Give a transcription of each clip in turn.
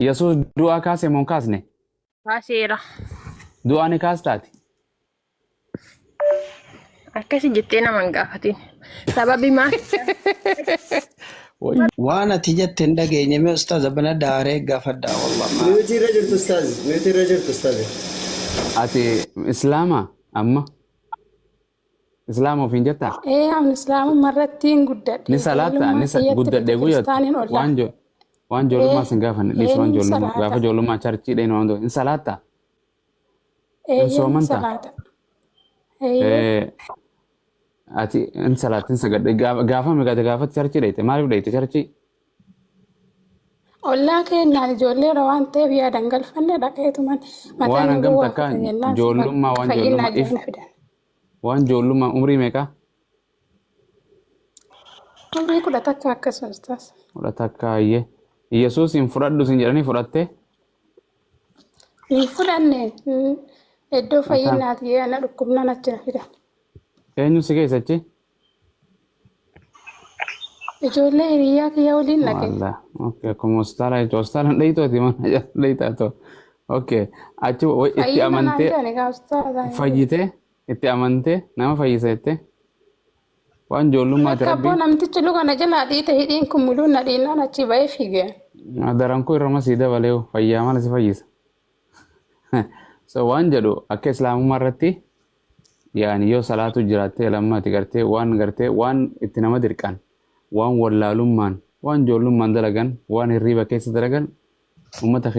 Yesuus du'aa kaase moo hin kaasne? Kaaseera. Du'aa ni kaastaati? Akkasi jettee nama hin gaafatin. Sababi maal? Waan ati jette hin dhageenye mee ustaaza bana daaree gaafadhaa wallah maa. Mute irra jirtu ustaaz. Mute irra jirtu ustaaz. Ati Islaama amma? Islaama ofiin jettaa? Ee ani islaamummaa irratti hin guddadhe. Ni salaatta Ijoollummaa ni kiyyatti guddadhe beeta guyyattu kiristaaniin ollaa. waan jo waan ijoollummaa Ee sin gaafanne ee dhiisi waan nin ijoollummaa gaafa salaata. ijoollummaa charchii dheen waan hin salaatta hin Eeyyee nin soomanta salaata. Eeyyee ee ati hin salaatta hin sagadde gaafa gaafa meeqa gaafa charchii dheeyte maaliif dheeyte charchii? Ollaa keenyaan ijoolleedha waan ta'eef yaadan galfanne dhaqeetuman mataa Waan nu hangam duwwaa takka kutan jennaan ijoollummaa waan fayyinaa ijoollummaa if ijoollee fidan. waan ijoollummaa umrii meeqa? Umrii 11 akkasuma ustaas. 11 hayyee. Yesuusin fudhadhu sin jedhanii fudhattee? Hin fudhanne iddoo Mataan fayyinaati ana dhukkubnaan achi na fidan. eenyu si geesse achi? Ijoollee hiriyyaa kiyya waliin dhaqe. Wallah. Okay, akkuma hospitaala jechuudha. Hospitaala hin dheeytooti mana jala dheeytaa ta'u. Okay, achi itti Fayyina naan amantee jedhan egaa ustaaza. fayyitee itti amantee nama fayyisa jettee waan ijoollummaati Lakka abboo rabbiin namtichi luka na jalaa dhiite hidhiin kun muluun na dhiinnaan achi ba'ee fiige. darankuu irra sii dabalee fayyaa mala si fayyisa. So waan jedhu akka islaamummaa irratti yaani yoo salaatu jiraattee lammaati gartee waan gartee waan itti nama dirqan waan wallaalummaan waan ijoollummaan dalagan waan hirriiba keessa dalagan ummata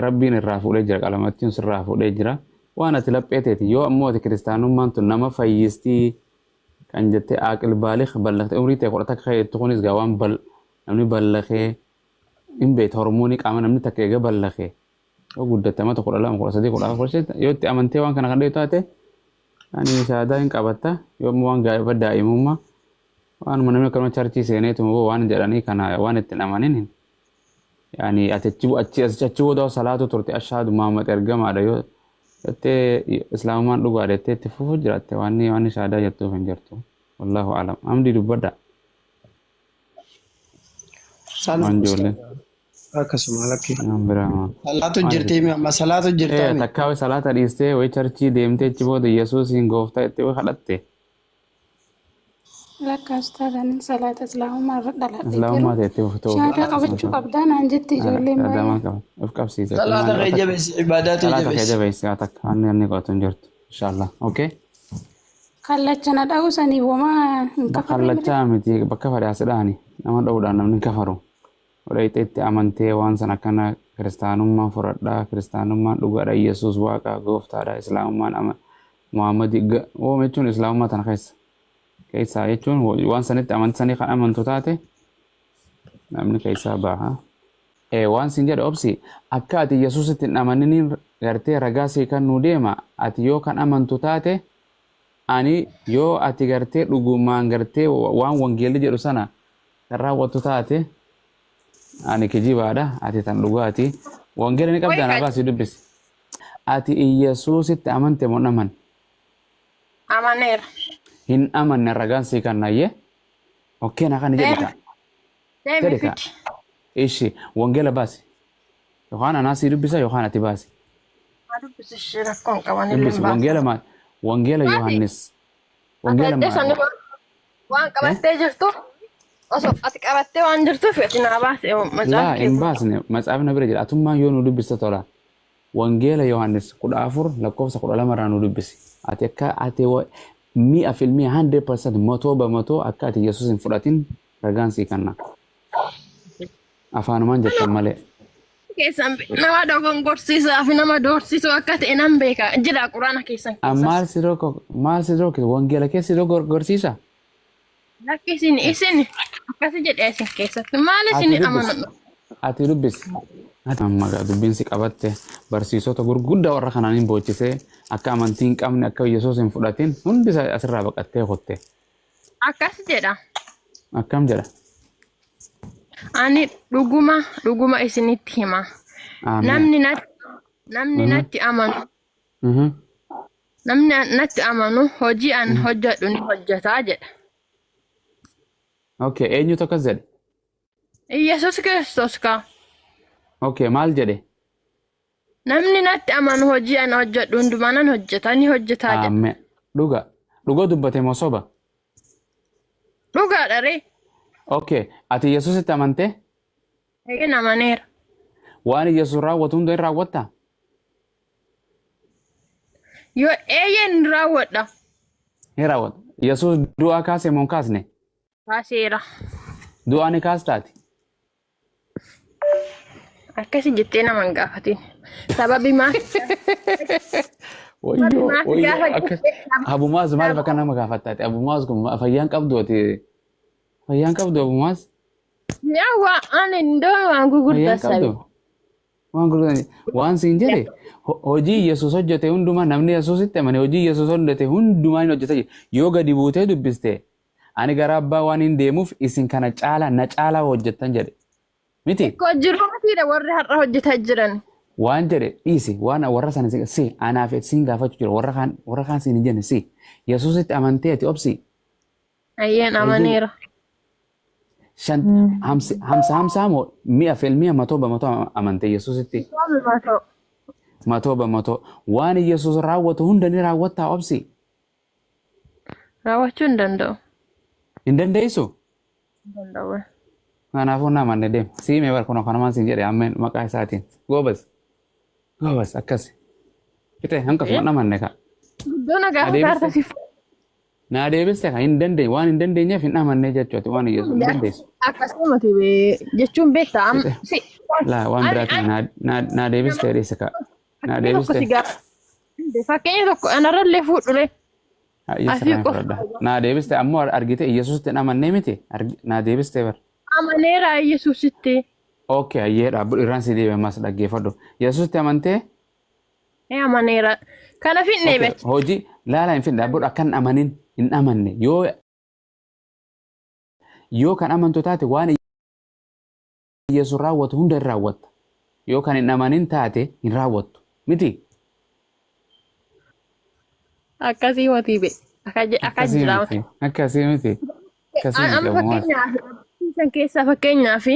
rabbiin irraa fuudhee jira qalamattiin sirraa fuudhee jira waan ati laphee teeti yoo ammoo ati kiristaanummaan tun nama fayyistii kan jettee aaqil baaligh ballaqte umrii tee 11 keettu kunis gaa waan bal namni ballaqee hin beekta hormoonii qaama namni takka eega ballaqee yoo guddatte amata 12 13 14 15 yoo itti amantee waan kana kan dheetu taate ani shahaadaa hin qabatta yoo ammoo waan gaafa daa'imummaa waanuma namni akkanuma charchii seeneetuma boo waan jedhanii kana waan itti hin amanin yaani ati achi achi achi achi booda salaatu turte ashaadu Muhammad ergamaadha yoo jettee islaamummaan dhugaadha jettee itti fufu jiraatte waan waan shahaadaa jettuuf hin jirtu wallaahu alam amdii dubbadha Salam waan ijoolleen ustaaza. Akkasuma lakki. waan biraa maal Salaatu maal jirti mi amma salaatu Ee jirtaa mi? takkaa wayi salaata dhiistee wayi charchii deemtee achi booda Yesuusiin gooftaa jettee wayi kadhatte. Lakka ustaaza nin salaata islaamummaa irra dhaladhe garuu Islaamummaa teettee of ta'uu shahaadaa qabachuu qabdaa naan jetti ijoolleen shahaadaa maal baay'een. qaba of qabsiisa Salaata ilmaan kee takka jabeessi ibaadaa tee salaata kee jabeessi. jabeessi haa takka wanni inni qo'atu hin jirtu inshallah okay. Kallacha na dha'uu saniif homaa hin kafarre mire. Kallachaa miti bakka fedhe as dhahani nama dha'uudhaan namni hin kafaru. Dhayxee itti amantee waan san akkana kiristaanummaan fudhadhaa kiristaanummaan dhugaadha Yesuus waaqa gooftaadha islaamummaan ama Muhammadi wooma jechuun islaamummaa tana keessa keessaa jechuun waan sanitti amantii sanii kan amantu taate namni keessaa baha. Ee waan sin jedhe obsi akka ati Yesuusitti hin amaniniin gartee ragaa sii kennuu deema ati yoo kan amantu taate ani yoo ati gartee dhugumaan gartee waan wangeelli jedhu sana kan raawwattu taate ani kijibaadha ati tan dhugaati wangeela ni Qoy qabdaa na baasii dubbisi ati Iyesuusitti amante moo hin amanne? Amaneera. Hin amanne ragaan sii kennayyee okkee na kana jedhi kaa Deemi jedhi kaa fidi. ishi wangeela baasi yookaan anaa sii dubbisa yookaan ati baasi Haa dubbisu ishee rakkoon qaban illee dubbisi hin baasa. wangeela maal wangeela Baasi. Yohaannis Ati wangeela addee ma sanii waan eh qabattee jirtuuf osoo ati qabattee waan jirtuuf ati naa baase macaafa laa kee hin baasne matsaafni bira jira atummaan yoo nu dubbiste tola wangeela Yohaannis 14 lakkoofsa 12 irraa nu dubbisi ati akka ati mi'a filmii 100% matoo bamatoo akka ati Yesuus hin fudhatin ragaan sii kenna afaanumaan jettan malee. Keessan nama dogongorsiisaa fi nama doorsisuu akka ta'e nan beeka. Jira quraana keessan keessas. Maal si doggo maal si doggo wangeela keessa si dogoggorsiisa? Lakki isin isin akkasi jedhee isin keessatti maal Ati isin dubbisi. amanu? Ati dubbisi. Ati amma gaa dubbiin si qabatte barsiisota gurguddaa warra kanaan hin boochisee akka amantii hin qabne akka Yesuus hin fudhatin hundi isaa asirraa baqattee kotte. Akkas jedha. Akkam jedha? Ani dhuguma dhuguma isinitti hima. Ameen. Namni natti amanu namni natti amanu hojii an hojjedhu ni hojjetaa jedha. Okay, eenyutu akkas jedhe? Iyyasuus Kiristoos kaa. Okay, maal jedhe? Namni natti amanu hojii ana hojjedhu hundumaa nan hojjeta ni hojjetaa jedhe. Ameen. Dhuga. Dhuga dubbate moo soba? Dhugaadha ree. Okay, ati Yesuusitti amantee? Eeyyeen amaneera. Waan Yesuus raawwatu hunda hin raawwattaa? Yoo eeyyeen raawwadha. Hin raawwatu. Yesuus du'aa kaase moo hin kaasne? Kaaseera. Du'aa ni kaastaati. Akkasi jettee nama hin gaafatin. Sababi maaf Wayyoo, maaf wayyoo, gaafa akkas. jettee Abumaas maaliif akka nama gaafattaati? Abumaas kun fayyaan qabdu ati. Fayyaan qabdu Abumaas. Yaa waa ani iddoo waan gurguddaa Fayyaan qabdu. sabi. Waan gurguddaa. Waan siin jedhe hojii Yesuus hojjete hundumaa namni Yesuusitti amane hojii Yesuus hojjete hundumaa hin hojjeta jedhe. Yoo gadi buutee dubbiste ani gara abbaa waan hin deemuuf isin kana caalaa na caalaa hojjettan jedhe. Miti. Koo jiruutiidha warri har'a hojjetaa jiran. Waan jedhe dhiisi waan warra sana si anaaf siin gaafachuu jira warra kaan siin hin jenne si Yesuusitti amantee ati obsi. Ayyeen amaneera. Shan hamsa hamsa hamsaa moo mi'a filmi'a matoo bamatoo amantee Yesuusitti matoo bamatoo waan Yesuus raawwatu hunda ni raawwattaa obsi? Raawwachuu hin danda'u. Hin dandeessu. Hin danda'u. Kanaafuu na amanne deema. Siimee bar kun kanumaan siin jedhe ammeen maqaa isaatiin. Goobas. Goobas akkas. Fixee hanqasuma amanne ka. Guddoo na gaafa Adeemsa. kaarta siif. Naa deebiste ka hin dandeenye waan hin dandeenyeef hin amannee jechuudha waan Yesuus hin dandeessu. Akkasumati jechuun beektaa amma si. Laa waan biraatiin naa deebiste dhiise ka. Naa Fakkeenya tokko si deebiste. gaafa. Fakkeenya tokko anarrallee fuudhure. Yesuus Asii fudhadha. Naa deebiste ammoo argite Yesuusitti hin amannee miti naa deebiste bar. Amaneera Yesuusitti. Okay, ayyee dhaabbadhu irraan si deebi'e ammas dhaggeeffadhu. Yesuusitti amantee? Ee amaneera. Kana finne Okay, beektu. hojii laala hin finne dhaabbadhu akka hin amanin hin amanne yoo kan amantu taate waan Yesuus raawwatu hunda hin raawwatta. Yoo kan hin amanin taate hin raawwattu. Miti? Akkasii watii be. Akka akka Akkasii jira. miti. Akkasii miti. Akkasii miti Amma Abumaas. fakkeenyaaf san keessaa fakkeenyaaf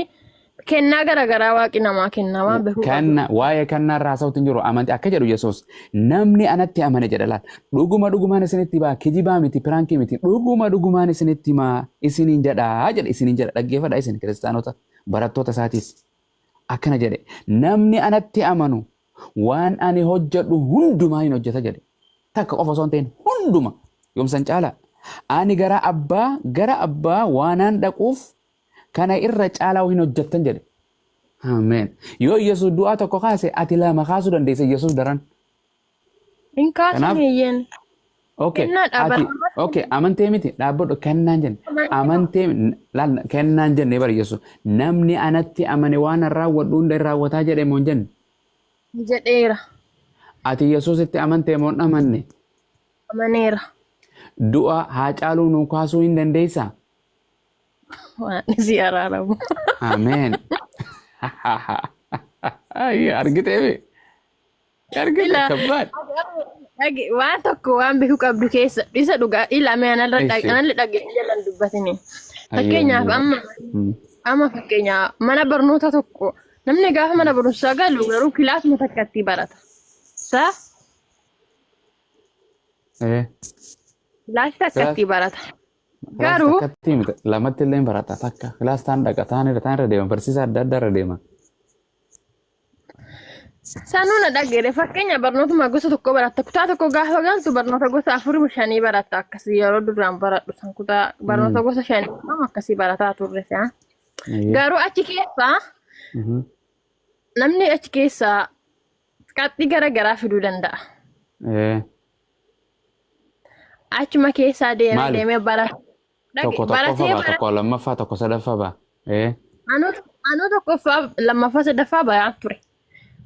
kennaa garaagaraa waaqi namaa kennaa waan beekuu qabu. Kanna waa'ee kannaa irraa haasa'uutu hin jiru amantii akka jedhu Yesuus namni anatti amane jedha laal dhuguma dhugumaan isinitti himaa kijibaa miti piraankii miti dhuguma dhugumaan isinitti himaa isiniin jedhaa jedhe isiniin jedha dhaggeeffadha isin kiristaanota barattoota isaatiis akkana jedhe namni anatti amanu waan ani hojjedhu hundumaa hin hojjeta jedhe takka qofa osoo hin ta'in hunduma yoomsan caalaa ani gara abbaa waanaan dhaquuf kana irra caalaa hin hojjettan jedhe. Ameen. Yoo Yesuus du'aa tokko kaase ati lama kaasuu dandeessa Yesuus daran. Hin kaasan Kanaaf eeyyeen. okay Kennaa ati dhaabata. okay amantee miti dhaabbadhu kennaan jenne amantee laal kennaan jenne bara Yesuus namni anatti amane waan an raawwadhu hunda hin raawwataa jedhe moo hin jenne? Jedheera. Ati Yesuusitti amantee moo hin amanne? Amaneera. Du'a haa caaluu nuu kaasuu hin dandeessaa? Waan si araaramu. Ameen. Argitee argite Ila kabbaad. Waan tokko waan beekuu qabdu keessa isa dhugaa ilame analla Ishi. analla dhagee jalan dubbatini. Ayyee Fakkeenyaaf ayyee. amma amma fakkeenyaaf mana barnoota tokko namni gaafa mana barumsaa galu garuu kilaasuma takkatti barata. Sa kilaasii takkatti barata. Kilaas Garuu takkatti miti lamatti illee hin barata takka kilaas taan dhaqa taan irra deema barsiisaa adda addaa irra deema. Sanuu na dhageere fakkeenya barnootuma gosa tokko baratta kutaa tokko gaafa galtu barnoota gosa afurii shanii baratta akkasii yeroo duraan baradhu san kutaa barnoota gosa shanii akkasii barataa turre si'a. Garuu achi keessaa namni achi keessaa qabxii gara garaa fiduu danda'a. Achuma keessaa deemee Maali? deemee bara Tokko tokkoffaa baratee ba'a tokko lammaffaa tokko sadaffaa ba'a. Anuu tokkoffaa lammaffaa sadaffaa bayaa ture.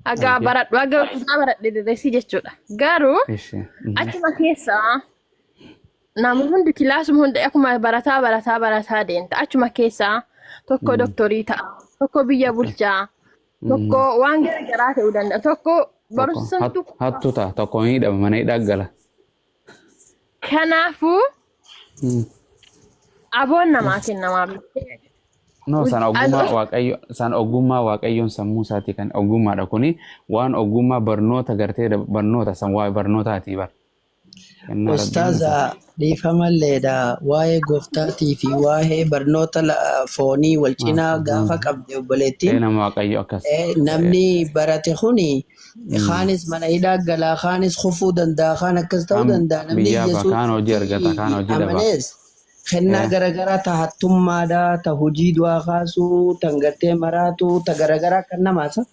Hagaa baradhu haga kutaa baradhe dirreessii jechuudha. Garuu Ishi. Achuma keessaa namni hundi kilaasuma hundi akkuma barataa barataa barataa deemta. Achuma keessaa tokko doktorii ta'a, tokko biyya bulchaa, tokko waan gara garaa ta'uu danda'a, tokko Tokko barumsa santu. hattu ta'a tokko hin hidhama mana hidhaa gala. Kanaafuu aboon namaa kennamaa. No, san ogummaa Waaqayyo, san ogummaa Waaqayyoon sammuu isaatii kan ogummaadha kuni, waan ogummaa barnoota gartee barnoota san waa'ee barnootaatii bar. Kennaa Rabbiin isa. Ustaaza, dhiifamalleedha, waa'ee gooftaatii fi waa'ee barnoota foonii wal cinaa gaafa qabde obboleettiin. Nama Waaqayyo akkas. Namni barate kuni kaanis mana hidhaa galaa, kaanis kufuu danda'a, kaan akkas ta'uu Kaan danda'a. Namni biyyaa ba'a, kaan hojii argata, kaan hojii dhaba. Amanees kennaa garagaraa, ta hattummaadha, ta hojii du'aa kaasuu, tan gartee maraatu, ta garagaraa kan namaasa.